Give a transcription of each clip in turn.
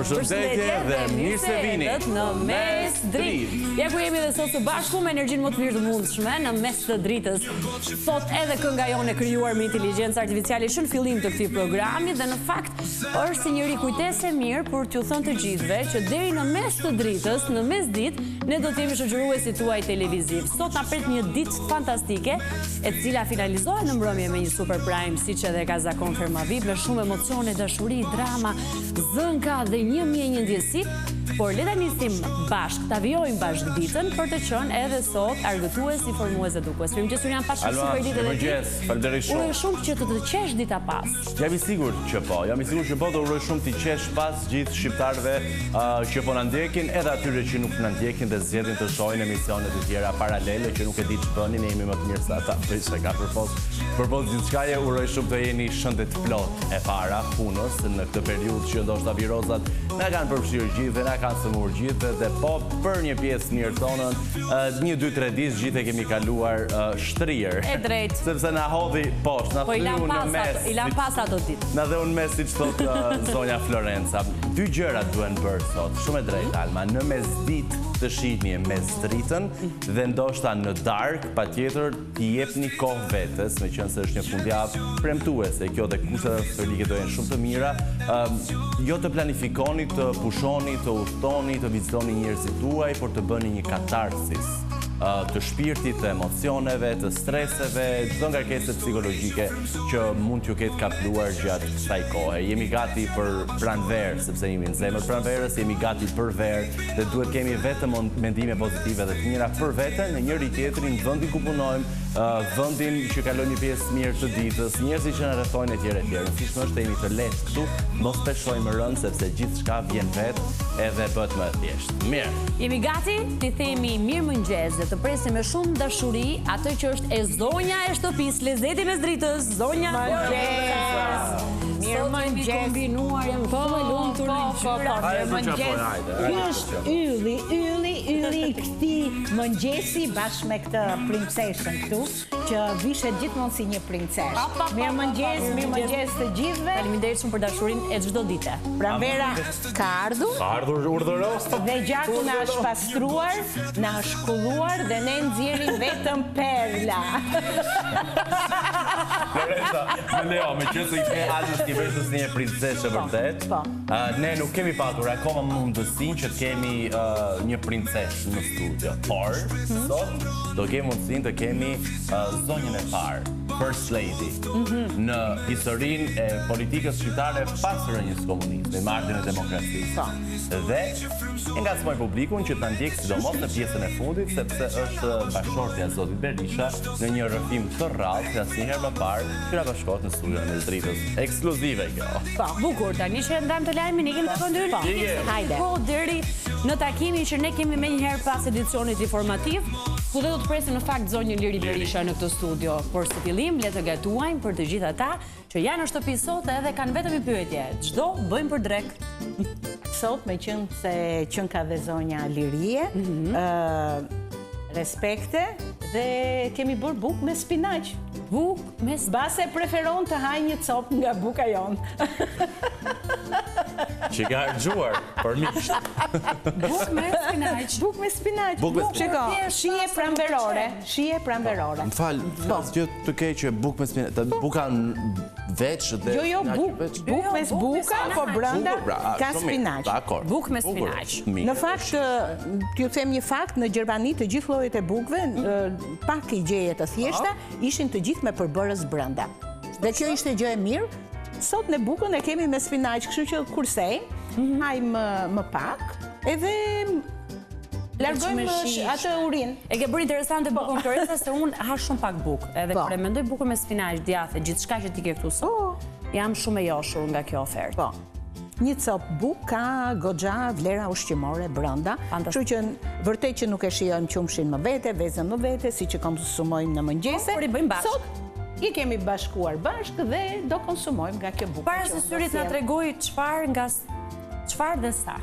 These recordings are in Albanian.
Përshëndetje dhe mirë se vini në mes dritë. Ja ku jemi dhe sot së bashku me energjinë më të mirë të mundshme në mes të dritës. Sot edhe kënga jonë e krijuar me inteligjencë artificiale që në fillim të këtij programi dhe në fakt është si një rikujtesë e mirë për t'ju thënë të gjithëve që deri në mes të dritës, në mesditë, ne do të jemi shoqëruesit tuaj televiziv. Sot na pret një ditë fantastike e cila finalizohet në mbrëmje me një super prime, siç edhe ka zakon Ferma VIP, me shumë emocione, dashuri, drama, zënka dhe 1001 ndjesi, por le ta nisim bashkë, ta vijojmë bashkë ditën për të qenë edhe sot argëtues, informues dhe edukues. Mirëmëngjes Julian, paç një super ditë edhe ti. Faleminderit shumë. Uroj shumë që të të qesh dita pas. Jam i sigurt që po, jam i sigurt që po dhe uroj shumë t'i qesh pas gjithë shqiptarëve që po na ndjekin, edhe atyre që nuk na ndjekin dhe zgjedhin të shohin emisione të tjera paralele që nuk e di ç'bëni, ne jemi më të mirë se ata. Bëj shaka përpos. Përpos gjithçkaje uroj shumë të jeni shëndetplot e para punës në këtë periudhë që ndoshta virozat na kanë përfshirë gjithë dhe na kanë sëmurë gjithë dhe po për një pjesë mirë tonën, një 2 3 ditë gjithë e kemi kaluar shtrirë. E drejtë. Sepse na hodhi poshtë, na po theu në mes. I lam pas ato ditë. Na dheu në mes, siç thotë zonja Florenca. Dy gjëra duhen bërë sot. Shumë e drejtë Alma, në mesditë të shihni mesdritën dhe ndoshta në darkë patjetër t'i jepni kohë vetes, meqenëse është një fundjavë premtuese kjo dhe kushtet atmosferike do jenë shumë të mira. Jo të planifikoni, të pushoni, të udhëtoni, të vizitoni njerëzit tuaj, por të bëni një katarsis të shpirtit, të emocioneve, të streseve, çdo ngarkese psikologjike që mund t'ju ketë kapluar gjatë kësaj kohe. Jemi gati për pranverë, sepse jemi në zemër të pranverës, jemi gati për verë dhe duhet kemi vetëm mendime pozitive dhe të mira për veten, në njëri tjetrin, vendin ku punojmë, vendin që kalojmë një pjesë mirë të ditës, njerëzit që na rrethojnë etj etj. Rëndësishme është të jemi të lehtë këtu, mos peshojmë rëndë sepse gjithçka vjen vetë edhe bëhet më e thjeshtë. Mirë. Jemi gati t'i themi mirëmëngjes dhe të presim me shumë dashuri atë që është e zonja e shtëpisë, lezeti mesdritës, zonja Mëngjes. Mirëmëngjes. Kombinuar, jam po, shumë e lumtur në po, po, po, mirëmëngjes. Ky është ylli, ylli, ylli i këtij mëngjesi bashkë me këtë princeshën këtu, që vishet gjithmonë si një princeshë. Mirëmëngjes, mirëmëngjes të gjithëve. Faleminderit shumë për dashurinë e çdo dite. Pranvera ka ardhur. Ka ardhur urdhëro. Dhe gjaku na është pastruar, na është kulluar dhe ne nxjerrim vetëm perla. Lorenza, më lejo, meqenëse i the Almës ti veshur si një princeshë e po, vërtetë. Po. Ne nuk kemi patur akoma mundësinë që të kemi një princeshë në studio, por mhm. sot do kemi mundësinë të kemi zonjën e parë, First Lady, mhm. në historinë e politikës shqiptare pas rënies së komunizmit, me ardhjen e demokracisë. Po. Dhe e ngacmoj publikun që të na ndjekë sidomos në pjesën e fundit, sepse është bashkëshortja e zotit Berisha në një rrëfim të rrallë si asnjëherë më parë që na bashkohet në studion e Mesdritës. Ekskluzive kjo. Po, bukur, tani që e ndamë të lajmin, ikim të këndyr. Po, hajde. Po, deri në takimin që ne kemi menjëherë pas edicionit informativ, ku dhe do të presim në fakt zonjën Liri Berisha në këtë studio. Por si fillim, le të gatuajmë për të gjithë ata Që janë në shtëpi sot edhe kanë vetëm një pyetje, ç'do bëjmë për drekë? Sot meqenëse qenka dhe zonja Lirie, mhm. respekte dhe kemi bërë bukë me spinaq. Bukë me spinaq. Mbase preferon të hajë një copë nga buka jonë. Që ka harxhuar për miqtë. Bukë me spinaq. Bukë me spinaq. Bukë me spinaq. Shije pranverore, shije pranverore. Më fal, po. asgjë të keqe bukë me spinaq, të buka veç dhe Jo, jo, bukë veç. Bukë me jo, buka, po brenda pra, ka spinaq. Dakor. Bukë me spinaq. Në fakt, t'ju them një fakt, në Gjermani të gjithë llojet e bukëve, pak i gjeje të thjeshta, po. ishin të gjithë me përbërës brenda. Dhe kjo ishte gjë e mirë. Sot ne bukën e kemi me spinaq, kështu që kursejmë, mhm. hajmë më pak, edhe Largojmë atë urinë. E ke bërë interesante po. bukën Florenca se unë ha shumë pak bukë. Edhe po. kur e mendoj bukën me spinaq, djathë, gjithçka që ti ke këtu sot. Po. Jam shumë e joshur nga kjo ofertë. Po. Një copë bukë ka goxha vlera ushqimore brenda, kështu që vërtet që nuk e shijojmë qumështin më vete, vezën më vete, siç e konsumojmë në mëngjese. Po, por i bëjmë bashkë. Sot i kemi bashkuar bashkë dhe do konsumojmë nga kjo bukë. Para se syri të na tregojë çfarë nga çfarë dhe sa.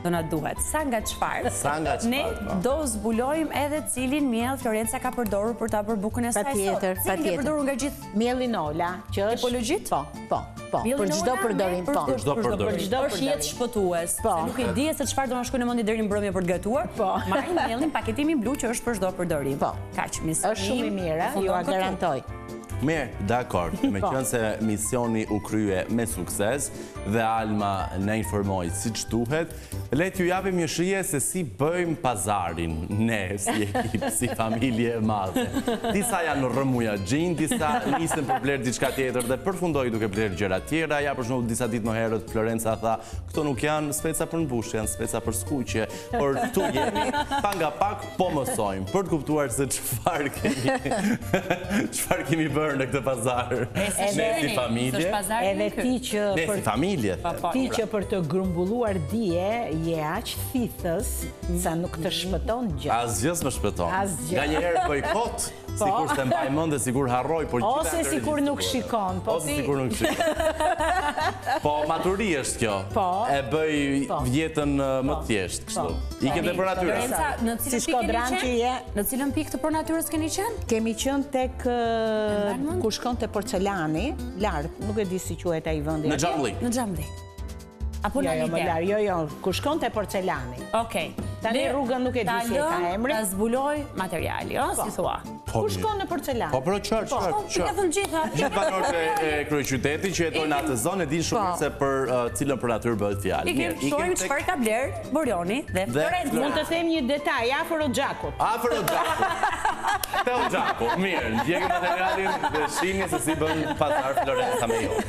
Do na duhet. Sa nga çfarë? Sa nga çfarë? Ne po. do zbulojmë edhe cilin miell Florenca ka përdorur për ta bërë bukën e saj sot. Patjetër, patjetër. Cilin ke përdorur nga gjithë Miellin Ola, që është tipologjitë? Po, po, po. Për çdo përdorim, po. Për çdo përdorim. Për çdo përdorim. Është jetëshpëtues. Po. Se nuk e di se çfarë do na shkojë në mendje deri në mbrëmje për të gatuar. Po. Marrim miellin paketimin blu që është për çdo përdorim. Po. Kaq misioni. Është shumë i mirë, jua garantoj. Mirë, dakord. Me po. qenë se misioni u krye me sukses dhe Alma na informoi siç duhet, le t'ju japim një shije se si bëjmë pazarin ne si ekip, si familje e madhe. Disa janë rrëmujaxhinj, disa nisen për blerë diçka tjetër dhe përfundojnë duke blerë gjëra tjera. Ja për shembull disa ditë më herët Florenca tha, këto nuk janë speca për mbushje, janë speca për skuqje, por këtu jemi pak nga pak Po mësojmë, për të kuptuar se çfarë kemi çfarë kemi bërë në këtë pazar. Ne si familje. Edhe ti që Ne si familje. Po, po. Ti që për të grumbulluar dije je aq thithës sa nuk të shpëton gjë. Asgjë s'më shpëton. Asgjë. Nganjëherë bëj kot, po. sikur s'e mbaj mend dhe sikur harroj, por gjithë Ose sikur nuk shikon, po Ose sikur nuk shikon. Po maturi është kjo. Po. E bëj po. jetën më të thjeshtë kështu. Ikem te Pronatyra. Lorenca, në cilën Si shkodran që je. Në cilën pikë të Pronatyrës keni qenë? Kemi qenë tek ku shkon te porcelani, lart, nuk e di si quhet ai vendi. Në Xhamllik. Në Xhamllik. Apo jo, në jo, më lart, jo, jo, ku shkon te porcelani. Okej. Tani rrugën nuk e di si e ka emrin. Ta zbuloj materiali, ëh, si po. thua. Po, ku shkon në porcelan? Po, po, qartë, po, qartë, po, qartë. Ka thënë gjitha. Gjithë banorët e kryeqytetit që jetojnë në atë zonë e dinë shumë Po. mirë se për cilën Pronatyrë bëhet fjalë. Ikim, shohim çfarë ka blerë Borioni dhe Florenca. Mund të them një detaj, afër Oxhakut. Afër Oxhakut. Te Oxhaku. Mirë, ndjekim materialin dhe shihni se si bën pazar Florenca me Jonin.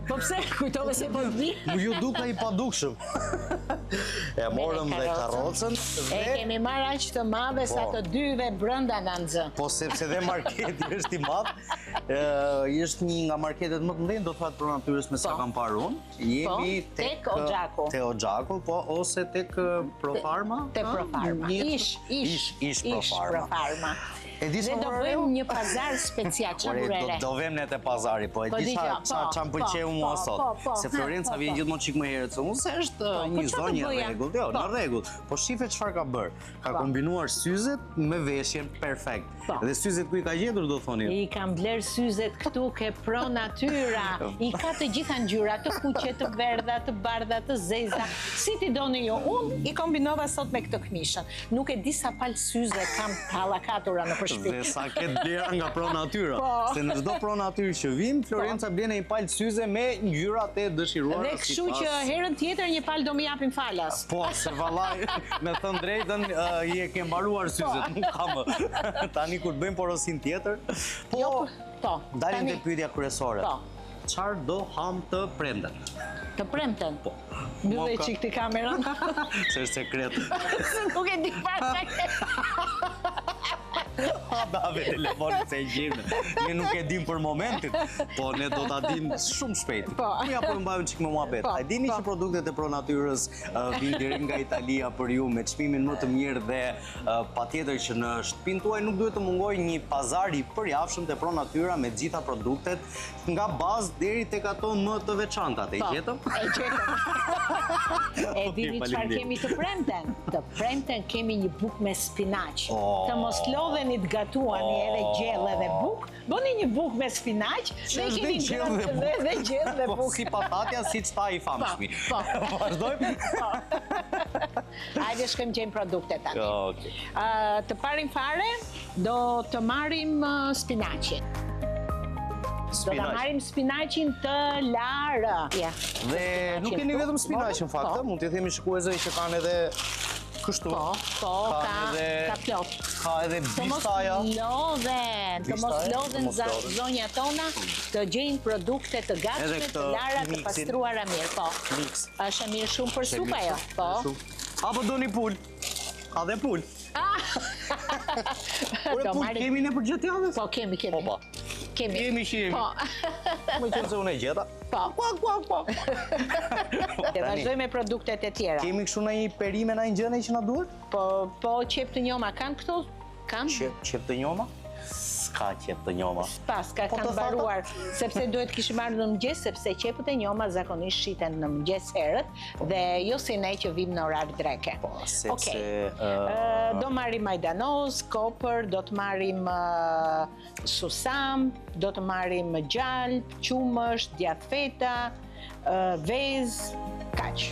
Po pse kujtove se po vi? Mu ju duka i padukshëm. E morëm dhe karrocën E kemi marrë aq të madhe sa Po. të dyve brenda na nxë. Po sepse dhe marketi është i madh. Është një nga marketet më të mëdhenj, do thotë Pronatyrës me sa Po. kam parë unë. Jemi Po, tek tek Oxhaku. Te Oxhaku, po ose tek Profarma. Te Profarma. Ish, ish, ish, ish Profarma. Profarma. E di Dhe do bëjmë një pazar special, ça Ore, burere. do, do vem ne te pazari, po e Po, di dëgjo, ça po, ça më po, pëlqeu mua po, sot. po, po, Se ha, Florenca po, vjen po. gjithmonë çik më herët se unë, se është Po, një po, ça të zonjë në bëja? rregull, jo, në Po. rregull. Po shife çfarë ka bërë. Ka kombinuar syzet me veshjen perfekt. Po. Dhe syzet ku i ka gjetur do thoni? I kam blerë syzet këtu ke Pronatyra. I ka të gjitha ngjyrat, të kuqe, të verdha, të bardha, të zeza. Si t'i doni ju? Unë i kombinova sot me këtë këmishën. Nuk e di sa palë syze kam të hallakatura nëpër shtëpi. Dhe sa ke të blera nga Pronatyra. Po. Se në çdo Pronatyrë që vim, Florenca blen një palë syze me ngjyrat e dëshiruara. Dhe kështu që herën tjetër një palë do më japin falas. Po, se vallai, me thënë drejtën, i e ke mbaruar syzet, nuk ka më. Tani kur të bëjmë porosin tjetër, po, Jo, po, dalim tani. te pyetja kryesore. Po. Çfarë do ham të premten? Të premten. Po. Mbylle Mua ka- çik ti kamerën. Se është sekret. Se nuk e di fare çka ke. Ha, dave telefonin se e gjejmë. Ne nuk e dim për momentin, po ne do ta dim shumë shpejt. Po. Ja po mbajmë çik me muhabet. Po, A e dini po. që produktet e Pronatyrës vijnë direkt nga Italia për ju me çmimin më të mirë dhe patjetër që në shtëpinë tuaj nuk duhet të mungojë një pazar i përjavshëm te Pronatyra me të gjitha produktet nga bazë deri tek ato më të veçantat. E Po, gjetëm? E gjetëm. E dini çfarë faleminderit. kemi të premten? Të premten kemi një bukë me spinaq. Oh. Të mos lodheni të gatuani edhe gjellë edhe bukë, bëni një bukë me spinaq dhe është keni dhe gjellë dhe ngrënë bukë. dhe dhe gjellë dhe Po, bukë. si patatja, si ç'tha i famshmi. Po, po. Vazhdojmë? Po. Hajde shkojmë gjejmë produktet tani. Okej. Ë, të parin fare do të marrim ë, spinaqin. Do ta Spinaq. marrim spinaqin të larë. Ja. Dhe nuk keni vetëm spinaq në fakt, Po. ë, mund t'i themi shikuesve që kanë edhe kështu. Po, po, ka, edhe ka plot. Ka edhe Të mos bishtaja. lodhen, të mos Bishtaja, të lodhen mos lodhen. zonja tona të gjejnë produkte të Edhe gatshme, të këtë lara, të miksin. pastruara mirë, po. Miks. Është e mirë shumë për supë ajo, po. Apo doni pul? Ka dhe pul. Ore Do pul marrim- kemi ne për gjatë javës? Po, kemi, kemi. Po, po. Kemi. Kemi që jemi. Po, Më qenë se unë e gjeta. po. Kua, kua, kua. Dhe vazhdojmë me produktet e tjera. Kemi kështu ndonjë perime, ndonjë gjëne që na duhet? Po, po qepë të njoma kanë këto? Kam? Qepë, qepë të njoma? S'ka qepë të njoma. Paska, Po kanë të thata? mbaruar, sepse duhet kishim marrë në mëngjes, sepse qepët e njoma zakonisht shiten në mëngjes herët dhe jo si ne që vim në orar dreke. Po, sepse, Okej. ë, Ë, do marrim majdanoz, kopër, do të marrim ë, susam, do të marrim gjalp, qumësht, djathë feta, ë, vezë, kaq.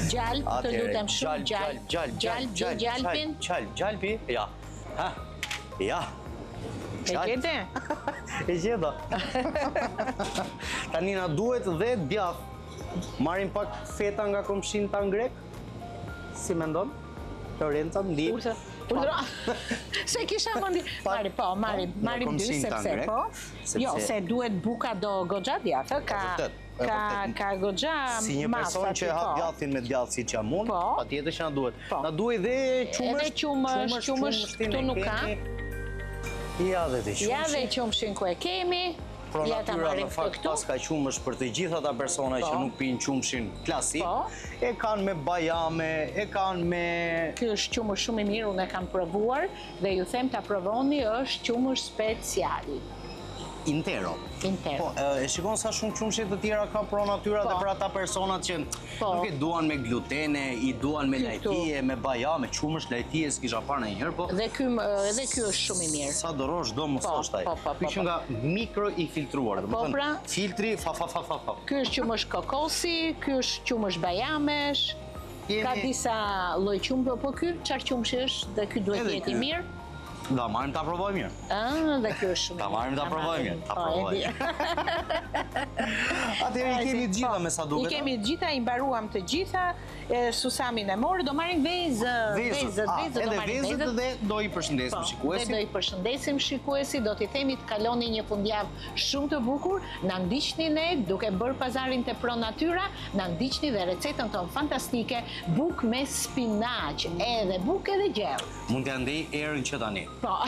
Gjalp, të Atëherë, lutem shumë, gjalp, gjalp, gjalp, gjalp, gjalpin. Gjalp, gjalpi, ja. Ha. Ja. E Gjalp. gjete? E gjeta. Tani na duhet dhe djath. Marrim pak feta nga komshin tan grek? Si mendon? Lorenza, ndi. Urdhë, urdhë. Se kisha mendi. Marrim, po, marrim, Nga marrim dy komshin tan sepse grek, po. sepse- Jo, se duhet buka do goxha djathë, ë, ka vërtet, e ka vërtet. ka goxha Si një masë person aty, që ha po. djathin me djathë si që jam unë, Po. patjetër që na duhet. Po. Na duhet dhe qumësht. Edhe qumësht, qumësht qumështin këtu e nuk ka. kemi. Ja dhe të qumështin. Ja dhe qumshin ku e kemi. Pro Ja ta natyra marrim në fakt këtë këtu. pas ka qumësht për të gjithë ata persona që Po. nuk pinë qumshin klasik, Po. e kanë me bajame, e kanë me... Ky është qumësht shumë i mirë, unë e kam provuar dhe ju them ta provoni, është qumësht special. Intero. Intero. Po, e e shikon sa shumë qumështe të tjera ka pro natyra Po. dhe për ata personat që Po. nuk e duan me glutene, i duan me Ky këtu. lajthie, me bajame, qumësht lajthie s'kisha parë ndonjëherë, po Dhe ky edhe ky është shumë i mirë. Sa dorosh do mos Po, është ai. po, po, Ky po, që po. nga mikro i filtruar, Po, domethënë pra. filtri fa fa fa fa fa. Ky është qumësht kokosi, ky është qumësht bajamesh. Jemi- Ka disa lloj qumësht, po ky çfarë qumështi është dhe ky duhet Edhe të jetë i ky. mirë. Da marrim ta provojmë mirë. Ëh, dhe ky është shumë. i Ta mirë. marrim ta provojmë mirë, ta Po, e provojmë. di. Atëherë i kemi të gjitha me sa duket. I kemi të gjitha, i mbaruam të gjitha. E, susamin e morë, do marrim vezë, vezët, Ah, vezët, do edhe marrim vezët vezët. dhe do i përshëndesim Po, Dhe shikuesit. do i përshëndesim shikuesit, do t'i themi të kaloni një fundjavë shumë të bukur, na ndiqni ne duke bërë pazarin te Pro Natyra, na ndiqni dhe recetën tonë fantastike, bukë me spinaq, edhe bukë edhe gjellë. Mund t'ja ndej erën që tani. Po.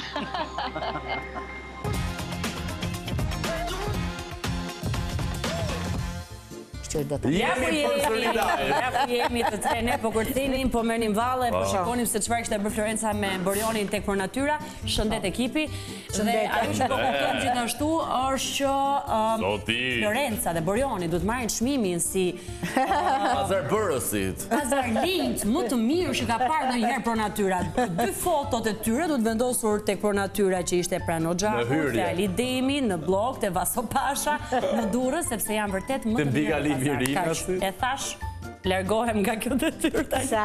Që do të Ja ku Jemi jemi, përsëri live. ja ku jemi të tre ne, po kërcenim, po merrnim valle, po shikonim se çfarë kishte bërë Florenca me Borionin tek Pro Natyra. Shëndet ekipi. Dhe ajo që po kuptojmë gjithashtu është që um, Zoti. Florenca dhe Borioni duhet marrin çmimin si Pazar bërësit. pazarlinjt më të mirë që ka parë ndonjëherë Pro Natyra. Dy fotot e tyre duhet vendosur tek Pro Natyra që ishte pranë Në Oxhakut, hyrje. te Ali Demi, në Bllok, te Vaso Pasha, në Durrës, sepse janë vërtet më Te të mirë në Mbigali pazar. Virinasit. Kaq, E thash, largohem nga kjo detyrë tani. Sa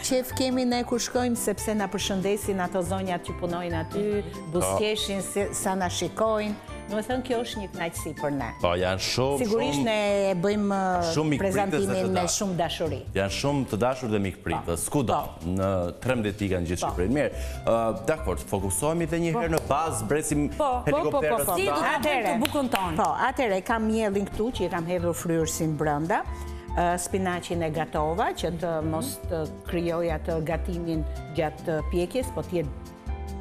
qef kemi ne kur shkojmë sepse na përshëndesin ato zonjat që punojnë aty, buzëqeshin se- sa na shikojnë. Do të thënë kjo është një kënaqësi për ne. Po, janë shumë, Sigurisht shumë, ne e bëjmë uh, shumë mikpritës dhe të prezantimin me dashur. shumë dashuri. janë shumë të dashur dhe mikpritës. Kudo, në 13 pika në gjithë Po. Shqipërinë. Mirë, ë, dakor, fokusohemi edhe një herë në bazë, bresim Po, po, po, po, helikopterët. po. Si do ta bëjmë Atëherë. të bukën tonë? Po, atëherë kam miellin këtu që i kam hedhur fryrësin brenda. ë, Spinaqin e gatova që të mos të krijoj atë gatimin gjatë pjekjes, po të jetë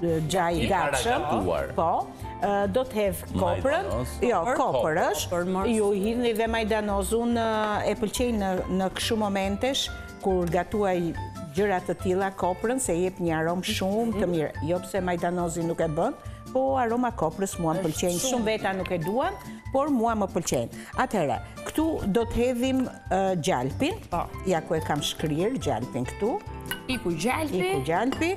ë, gjaj i I gatshëm. paragatuar. Po, ë, do të hedh koprën. Majdanoz. Jo, Kopër? kopër është. Kopër, mos. Ju hidhni dhe majdanoz. Unë ë, e pëlqej në në kështu momentesh kur gatuaj gjëra të tilla koprën se jep një aromë shumë të mirë. Jo pse majdanozi nuk e bën, po aroma koprës mua më pëlqejnë. Shumë veta nuk e duan, por mua më pëlqejnë. Atëherë, këtu do të hedhim ë, gjalpin. Po. Ja ku e kam shkrirë gjalpin këtu. Iku gjalpi. Iku gjalpi,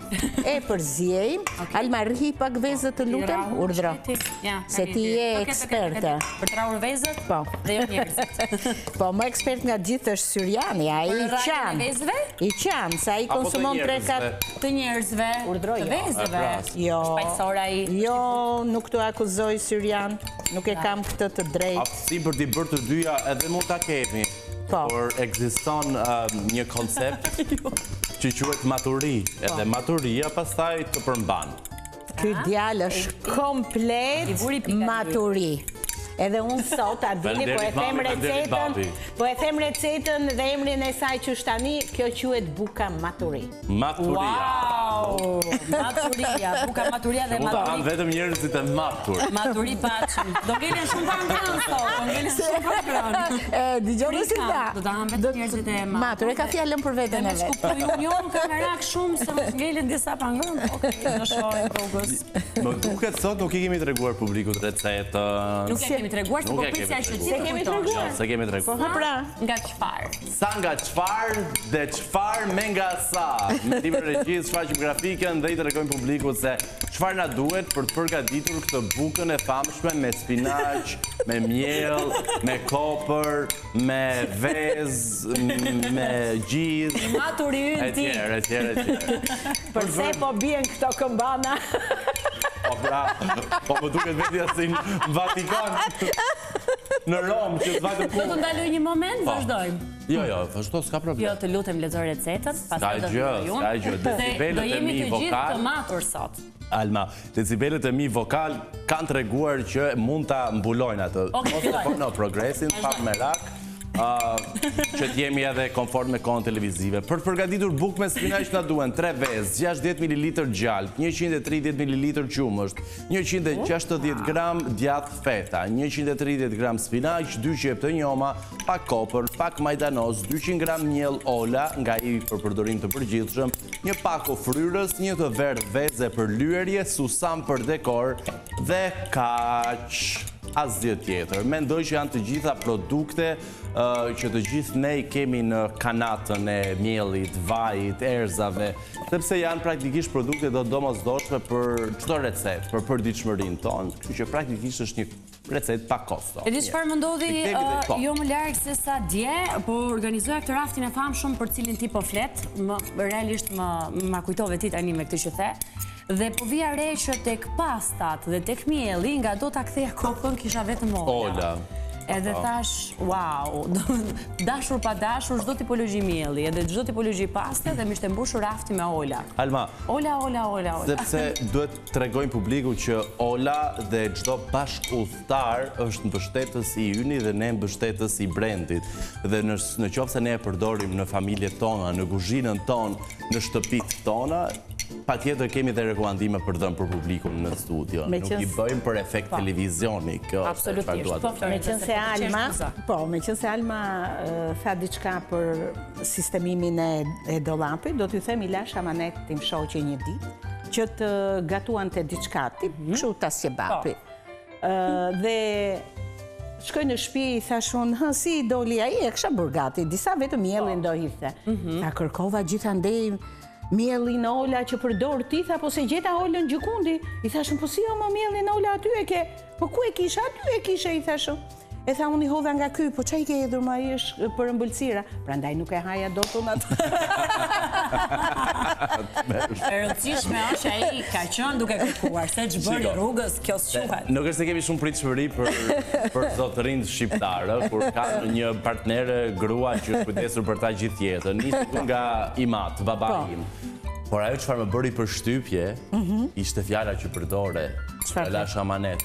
e përziejmë. Alma, rrihi pak vezët të lutem, Rahu, urdhro. shteti. Ja, Se tani ti je Okej, okej, okej, eksperte. Për të rrahur vezët? Po. Dhe jo njerëzit. Po, më ekspert nga gjithë është Syrjani, ai Për i rrahjen e qan. vezëve? I qan, se ai Apo të konsumon 3 njerëzve. 4 Të njerëzve, Urdhro, të jo. vezëve. E, pra. Jo. Është paqësor ai. Jo, nuk të akuzoj Syrjan, nuk e kam këtë të drejtë. Aftësi për t'i bërë të dyja edhe mund ta kemi. Po. Por ekziston ë, një koncept që quhet maturi, edhe Po. maturia pastaj të përmban. Ky djalë është I komplet vuri pika maturi. Edhe unë sot, a dini, po e Faleminderit, them mami, faleminderit, recetën, babi. po e them recetën dhe emrin e saj që është tani, kjo quhet buka maturi. Maturia. Wow! Wow, maturia, buka maturia dhe Mund ta hanë maturi. vetëm njerëzit e matur. Maturi paçim. Do ngelen shumë pa ngrënë sot, do ngelen shumë pa ngrënë. E, dëgjoni si Frika, tha. do ta hanë vetëm njerëzit e matur. Matur, e ka fjalën për Dhe veten me e vet. ç'kuptoj unë, jo, unë kam merak shumë se mos ngelen disa pa ngrënë. Okej, do shohim rrugës. Më duket sot nuk i kemi treguar publikut recetën. Nuk e kemi treguar, se Nuk po e kemi prisja që ti treguar. të kemi kujtosh. treguar. Jo, s'e kemi treguar. Po pra, Nga çfarë? Sa nga çfarë dhe çfarë me nga sa. Me ndihmën e regjisë shfaqim grafikën dhe i tregojmë publikut se çfarë na duhet për të përgatitur këtë bukën e famshme me spinaq, me miell, me kopër, me vezë, me gjizë. Maturi ynë ti. Etj, etj, etj. përse po bien këto këmbana? Po pra, po më duket vetja si në Vatikan. Në Romë që s'vajtëm Do të ku. ndaloj një moment, Po. vazhdojmë. Jo, jo, vazhdo, s'ka problem. Jo, të lutem lexo recetën, pastaj S'ka do të gjë, ndaloj unë. s'ka gjë. Se Decibelet do e jemi mi të gjithë vokal. të matur sot. Alma, decibelet e mi vokal kanë treguar që mund ta mbulojnë atë. Okej, Mos e filloj. vono progresin, pa merak, ë, që të jemi edhe konform me kohën televizive. Për të përgatitur bukë me spinaq na duhen 3 vezë, 60 ml gjalp, 130 ml qumësht, 160 gram djath feta, 130 gram spinaq, 2 qepë të njoma, pak kopër, pak majdanoz, 200 gram miell ola nga i për përdorim të përgjithshëm, një pako fryrës, një të verdhë veze për lyerje, susam për dekor dhe kaq asgjë tjetër. Mendoj që janë të gjitha produkte ë, që të gjithë ne i kemi në kanatën e miellit, vajit, erzave, sepse janë praktikisht produkte do domosdoshme për çdo recetë, për përditshmërinë tonë, kështu që praktikisht është një recetë pa kosto. E di çfarë më ndodhi I kthehemi ë, tek- po. jo më larg se sa dje, po organizoja këtë raftin e famshëm për cilin ti po flet, më realisht më ma kujtove ti tani me këtë që the. Dhe po vija re që tek pastat dhe tek mielli, nga do ta ktheja kokën kisha vetëm ola. Ola. Edhe thash, wow, dashur pa dashur, çdo tipologji mielli, edhe çdo tipologji paste dhe më ishte mbushur rafti me ola. Alma, Ola, ola, ola, ola. Sepse duhet të tregojmë publiku që Ola dhe çdo bashkudhëtar është mbështetës i yni dhe ne mbështetës i brendit. Dhe në, në qoftë se ne e përdorim në familjet tona, në kuzhinën tonë, në shtëpitë tona, patjetër kemi dhe rekomandime për dhënë për publikun në studio. Me Nuk qenë i s- bëjmë për efekt televizioni, kjo është çfarë Absolutisht. dua Po, të them. Florenca, Me qenë se se po të qesh Alma, buza. po, me qenë se Alma e, tha diçka për sistemimin e, e dollapit, do t'ju them i lash amanet tim shoqe një ditë që të gatuante diçka, tip kështu tas qebapi. Ë, dhe shkoj në shtëpi i thash unë, "Hë, si i doli ai?" E kisha bërë gati, disa vetëm miellin do hidhte. Ta kërkova gjithandej miellin ola që përdor ti, tha, po se gjeta olën gjëkundi. I thashën, po si jo më miellin ola aty e ke? Po ku e kisha? Aty e kishe, i thashën. E tha unë i hodha nga ky, po ç'a i ke hedhur më ai është për ëmbëlsira. Prandaj nuk e haja dot unë atë. E rëndësishme është që ai ka qenë duke kërkuar se ç'bëri Shiko. rrugës, kjo s'quhet. Nuk është se kemi shumë pritshmëri për për zotërinë shqiptarë, kur kanë një partnere grua që është kujdesur për ta gjithë jetën. Nisi këtu nga i mat, baba Po. im. Por ajo çfarë më bëri përshtypje ishte fjala që përdore. Çfarë Ja lash amanet.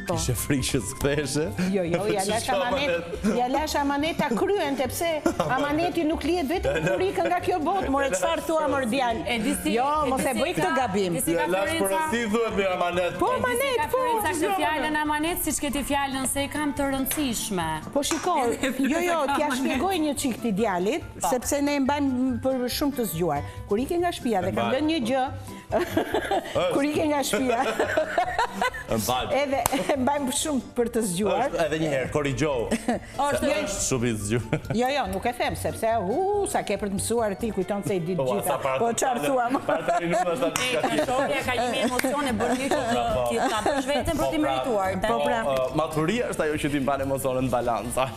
Kishe frikë që s'ktheshe. Jo, jo, ja lash amanet, ja lash amanet ta kryente, pse amaneti nuk lihet vetëm kur ikën nga kjo botë, more çfarë thua mor djalë? E di si Jo, e mos di e si bëj këtë ka- gabim. di si ka Ja lash Florenca- porosi thuhet me amanet. Po E di si amanet, ka po. Florenca këtë fjalën amanet, siç ke ti fjalën se e kam të rëndësishme. Po shiko, jo jo, t'ja shpjegoj një çik ti djalit, sepse ne e mbajmë për shumë të zgjuar. Kur ike nga shtëpia dhe kam mbaj. lënë një gjë, kur ike nga shtëpia, Mbaj. edhe e mbajmë shumë për të zgjuar. Është edhe një herë, korrigjohu. Është Se është shumë i zgjuar. Jo, jo, nuk e them, sepse hu, sa ke për të mësuar ti kujton se i di të Po, gjitha. sa para Po çfarë thua? më? Para tre minutash ta E, ta shohja ka një emocione bën mirë që Po, po. ti ta bësh veten për t'i pra, merituar. Po, pra. ë, maturia është ajo që ti mban emocionet në balancë.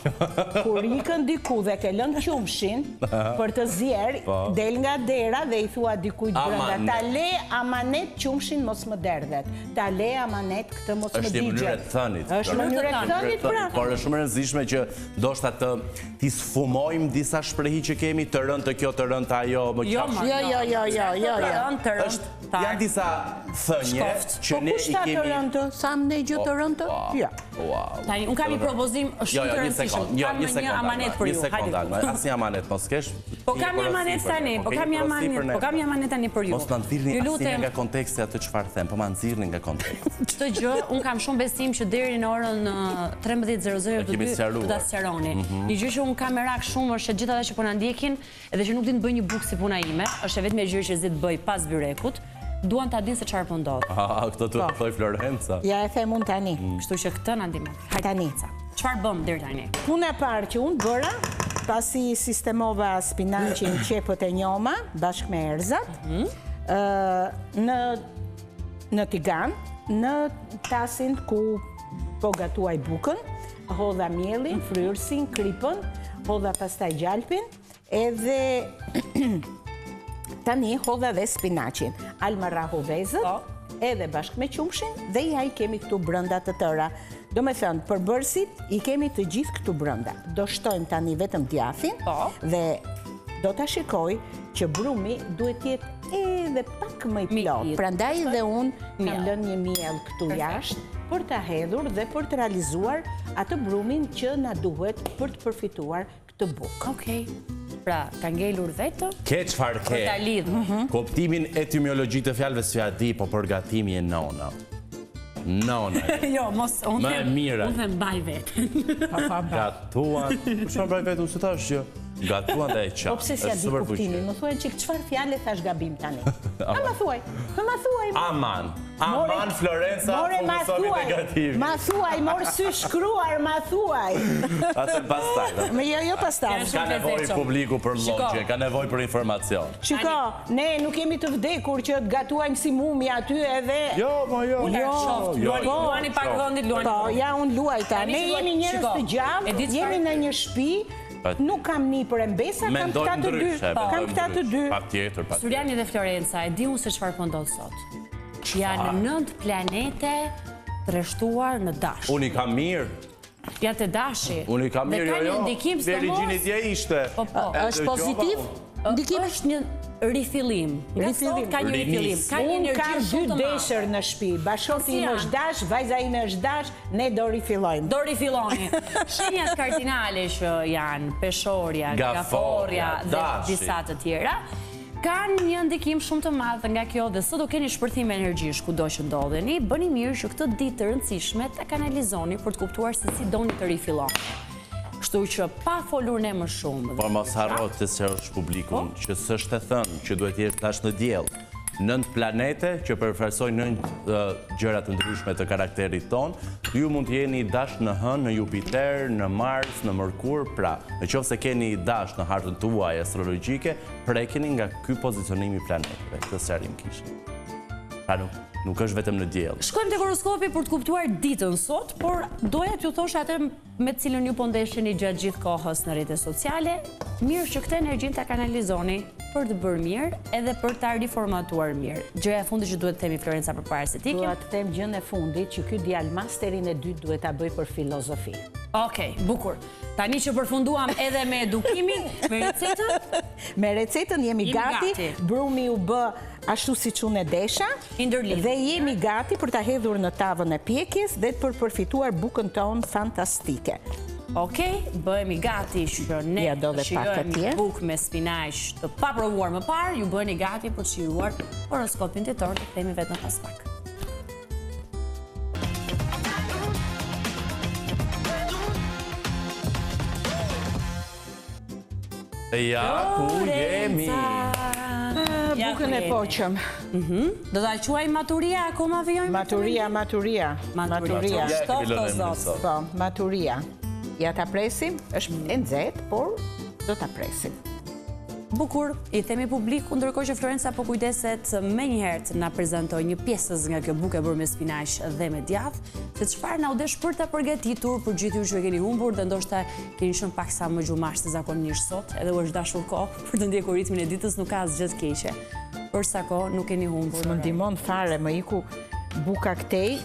Kur ikën diku dhe ke lënë qumshin për të zjerë, Po. del nga dera dhe i thua dikujt brenda, Amanet. ta le amanet qumshin mos më derdhet. Ta le amanet këtë mos më Është një mënyrë e digjet. të thënit. Është mënyrë e të thënit, pra. Por është shumë e rëndësishme që ndoshta të t'i sfumojmë disa shprehi që kemi, të rëntë kjo, të rëntë ajo, më Jo, qafsh. ma, Jo, jo, jo, jo, jo, Të jo. rëndë, të rëndë, Është tar. janë disa thënie Shkoft. që Po ne kush i tha të kemi rëndë? Thamë ne gjë të rëndë? Jo. Wow. Tani, unë kam një propozim Jo, shumë jo, të një rëndësishëm. sekond, jo, Kam një një sekond, amanet Alma, për një ju. sekond, Hajde. Alma, asnjë amanet mos kesh. Po Një kam një porosi amanet për ne, tani, po ke kam një një porosi amanet, për ne. po kam një amanet tani për ju. Mos na nxirrni Ju asnjë lutem, nga konteksti atë çfarë them, po ma nxirrni nga konteksti. Këtë gjë, unë kam shumë besim që deri në orën uh, 13.00 E të kemi dy sqaruar. do ta sqaroni. Mhm. Një gjë që unë kam merak shumë është që gjithë ata që po na ndjekin, edhe që nuk din të bëjnë një bukë si puna ime, është e vetmja gjë që s'di të bëj pas byrekut, duan ta dinë se çfarë po ndodh. Ah, këtë duhet Po. të thoj Florenca. Ja e them unë tani. Mm. Kështu që këtë na ndihmon. Hajde, Tani. Ca. Çfarë bëm deri tani? Puna e parë që unë bëra, pasi sistemova spinaqin, qepët e njoma, bashkë me erzat, Mhm. ë, në, në tigan, në tasin ku po gatuaj bukën, hodha miellin, fryrësin, kripën, hodha pastaj gjalpin, edhe tani hodha dhe spinaqin. Alma rrahu vezët, Po. edhe bashkë me qumshin dhe ja i kemi këtu brenda të tëra. Do me thënë, përbërësit i kemi të gjithë këtu brenda. Do shtojmë tani vetëm djathin Po. dhe do ta shikoj që brumi duhet të jetë edhe pak më i Mi plot. i- Prandaj dhe unë kam Miell. lënë një miell këtu jashtë për ta hedhur dhe për të realizuar atë brumin që na duhet për të përfituar këtë bukë. Okej. Pra, ka ngelur vetëm Ke çfarë ke? për ta lidhur. Mhm. Kuptimin etimologjik të fjalëve s'ja di, po për gatimi e nona. Nona. Jo, mos unë Më e them, mira. unë them mbaj veten. Gatuan. Po çfarë mbaj vetë unë s'e thash që gatuan dhe e qa. Po pse s'ja Është di super kuptimin? fuqi. Më thuaj çik çfarë fjale thash gabim tani. A ma thuaj? A ma thuaj? Aman. Aman Florenca More ma fokusomi thuaj. negativ. Ma thuaj, mor sy shkruar, ma thuaj. Atë pastaj. do. Me jo, jo pastaj. Janë Ka Shumë nevojë lezetshëm. publiku për Shiko. logje, ka nevojë për informacion. Shiko, ne nuk jemi të vdekur që të gatuajmë si mumi aty edhe Jo, mo jo. Jo, jo, luani, jo, luani pak jo. vendit, luani. Po, pak. ja unë luajta. Tani Ne që jemi luaj- njerëz Shiko, të e di gjallë, çfarë- jemi në një shtëpi, Pa- nuk kam nipër e mbesa, kam Mendojmë këta të dy. ndryshe, Kam mendojmë këta të ndryshe. dy. Patjetër, patjetër. Surjani dhe Florenca, e di unë se çfarë po ndodh sot. Janë nënt planete të rreshtuar në dash. Unë i kam mirë, Janë të dashi. unë i kam mirë, Dhe jo, ka një jo. ndikim Deri sidomos. gjini dje ishte. Po, po. E Është dëgjova pozitiv? unë. Ndikim Është një rifillim. Nga sot Rifillim. ka një Rinis. rifillim. Ka një Unë energji kam dy shumë të madhe. deshër në shtëpi. Bashorti Si im janë? është dash, vajza ime është dash, ne do rifillojmë. Do rifilloni. Shenjat kardinale që janë peshorja, Gaforja, gaforja dhe dashi. disa të tjera, kanë një ndikim shumë të madh nga kjo dhe sot do keni shpërthim energjish kudo që ndodheni, bëni mirë që këtë ditë të rëndësishme ta kanalizoni për të kuptuar se si doni të rifilloni. Kështu që pa folur ne më shumë. Po mos harro të sqarosh publikun Po? që s'është e thënë që duhet jesh tash në diell. Nënt planete që përfaqësojnë nënt ë, gjëra të ndryshme të karakterit ton, ju mund të jeni dash në Hënë, në Jupiter, në Mars, në Mërkur, pra, në qoftë se keni dash në hartën tuaj astrologjike, prekeni nga ky pozicionim i planetëve. Këtë sqarim kishim. Pra nuk, nuk është vetëm në diell. Shkojmë tek horoskopi për të kuptuar ditën sot, por doja t'ju thosha atë me të cilën ju po ndesheni gjatë gjithë kohës në rrjetet sociale, mirë që këtë energjinë ta kanalizoni për të bërë mirë edhe për ta riformatuar mirë. Gjëja e fundit që duhet të themi Florenca përpara se të ikim. Dua të them gjën e fundit që ky djalë masterin e dytë duhet ta bëj për filozofi. Okej, bukur. Tani që përfunduam edhe me edukimin, me recetën, Me recetën jemi Jemi gati, gati. brumi u bë ashtu siç unë e desha. I ndërlidhur. Dhe jemi gati për ta hedhur në tavën e pjekjes dhe për përfituar bukën tonë fantastike. Okej, bëhemi gati që ne Ja, do dhe të pak shijojmë atje. një bukë me spinaq të paprovuar më parë, ju bëheni gati për të shijuar horoskopin ditor, të themi vetëm pas pak. Ja, ku jemi? Ja, Bukën ku e jemi. poqëm. Do ta quaj maturia, akoma vijojmë? Maturia, maturia, maturia. Ja, e kemi Shtoft lënë o emrin zot. sot. Po, maturia. Ja ta presim, është e nxehtë, por do ta presim. Bukur, i themi publiku, ndërkohë që Florenca po kujdeset menjëherë të na prezantoj një pjesëz nga kjo bukë e bërë me spinaq dhe me djath, se çfarë na u desh për ta përgatitur për gjithë ju që e keni humbur dhe ndoshta keni qenë pak sa më gjumash se zakonisht sot, edhe u është dashur kohë për të ndjekur ritmin e ditës, nuk ka asgjë të keqe. Për sa kohë nuk keni humbur. S'më ndihmon fare, më iku buka këtej,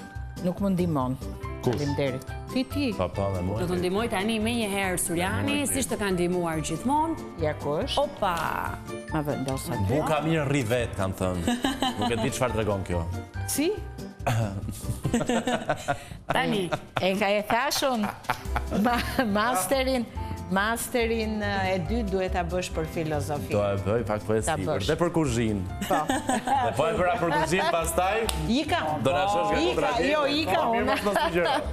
nuk më ndihmon. Kush? Faleminderit. Ti ti. Pa pa me mua. Do të ndihmoj tani menjëherë Surjani, siç të ka ndihmuar gjithmonë. Ja ku është? Opa! Ma vendos aty. Buka mirë rri vetë, kanë thënë. Nuk e di çfarë tregon kjo. Si? Tani. E nga e thashë unë, masterin, masterin e dytë duhet ta bësh për filozofi. Do e bëj pak po e sipër. Dhe për kuzhinë. Po. Dhe po e bëra për kuzhinë, pastaj Ika. Do na shosh nga Ika, jo, ika po, unë.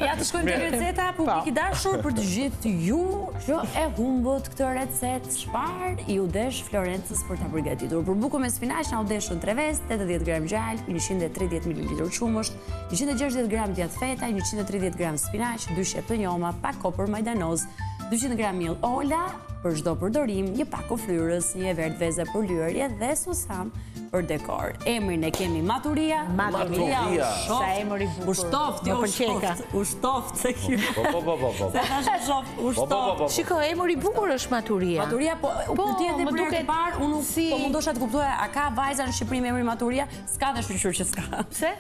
Ja të shkojmë te receta, publik i po. dashur për të gjithë ju që e humbët këtë recetë çfarë iu desh Florencës për ta përgatitur. Për bukën me spinaq na u deshën 3 vezë, 80 gram gjalpë, 130 ml qumësht, 160 gram djathë feta, 130 gram spinaq, 2 qepë të njoma, pak kopër majdanoz, 200 gram miell ola për çdo përdorim, një pako fryrës, një e verdhë veze për lyerje dhe susam për dekor. Emrin e kemi Maturia. Maturia. Sa emër i bukur. U shtoftë, jo, Më pëlqeka. u shtoftë se kjo. Po po po po po. Se thash u shtoftë, u Po po po shtoftë. po. Shiko, emër i bukur është Maturia. Maturia, po, u Po, pyetje edhe më për herë të duket parë, unë nuk si- po mundosha të kuptoja a ka vajza në Shqipëri me emrin Maturia, s'ka dhe shyqyr që s'ka. Pse?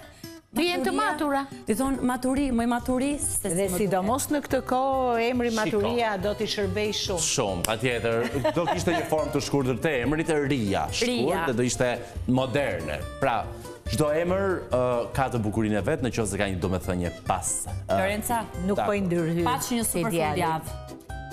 Të jenë të matura. Ti thonë maturi, më i maturi, se Dhe sidomos në këtë kohë emri Maturia do t'i shërbej shumë. Shumë, patjetër. Do kishte një formë të shkurtër të emrit Ria, shkurt dhe do ishte moderne. Pra, çdo emër ka të bukurinë e vet në qoftë se ka një domethënie pas. Lorenza, nuk po i ndërhyj. Paç një super fundjavë.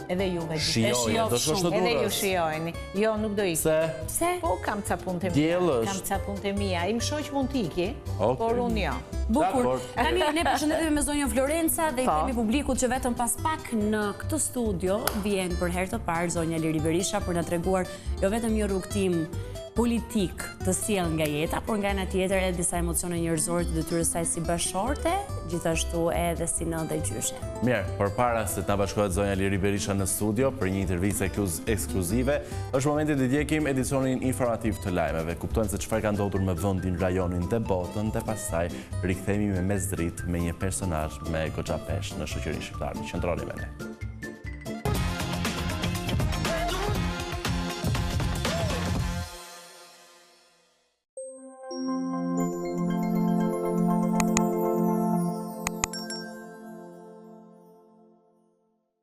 Edhe juve gjithë. Shijoje, do shkosh në Edhe ju Durrës. shijojeni. Jo, nuk do iki. Pse? Pse? Po, kam ca punë të mia. Diell është. Kam ca punë të mia. Im shoq mund të iki, por unë jo. Bukur. Tani ne përshëndetemi me zonjën Florenca dhe i Po. themi publikut që vetëm pas pak në këtë studio vjen për herë të parë zonja Liri Berisha për na treguar jo vetëm një rrugëtim politik të sjellë nga jeta, por nga ana tjetër edhe disa emocione njerëzore të detyrës saj si bashkëshorte, gjithashtu edhe si nënë dhe gjyshe. Mirë, përpara se të na bashkohet zonja Liri Berisha në studio për një intervistë ekskluzive, është momenti të ndjekim edicionin informativ të lajmeve. Kuptojmë se çfarë ka ndodhur me vendin, rajonin dhe botën dhe pastaj rikthehemi me mesdritë me një personazh me goxha peshë në shoqërinë shqiptare. Qëndroni me ne.